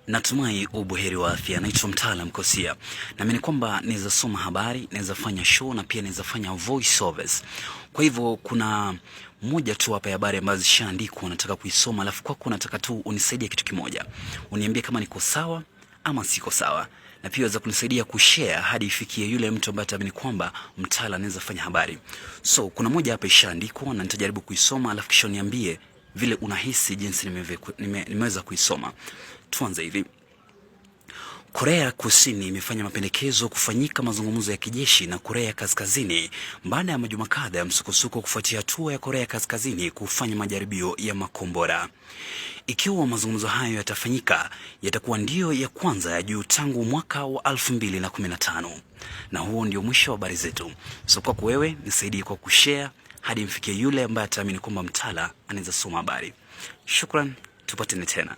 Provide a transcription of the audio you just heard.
Natumai ubuheri wa afya. Naitwa Mtaalam Kosia. Naamini kwamba naweza soma habari, naweza fanya show na pia naweza fanya voice overs. Kwa hivyo kuna moja tu hapa ya habari ambazo zishaandikwa, nataka kuisoma, alafu kwako nataka tu unisaidie kitu kimoja, uniambie kama niko sawa ama siko sawa, na pia waweza kunisaidia kushare hadi ifikie yule mtu ambaye ataamini kwamba Mtala anaweza fanya habari. So kuna moja hapa ishaandikwa na nitajaribu kuisoma, alafu kisha uniambie vile unahisi jinsi nimeweza kuisoma. Tuanze hivi. Korea Kusini imefanya mapendekezo kufanyika mazungumzo ya kijeshi na Korea Kaskazini baada ya majuma kadhaa ya msukosuko kufuatia hatua ya Korea Kaskazini kufanya majaribio ya makombora. Ikiwa mazungumzo hayo yatafanyika, yatakuwa ndiyo ya kwanza ya juu tangu mwaka wa 2015. Na huo ndio mwisho wa habari zetu. So kwako wewe, nisaidie kwa kushare hadi mfikie yule ambaye ataamini kwamba Mtala anaweza soma habari. Shukran, tupatane tena.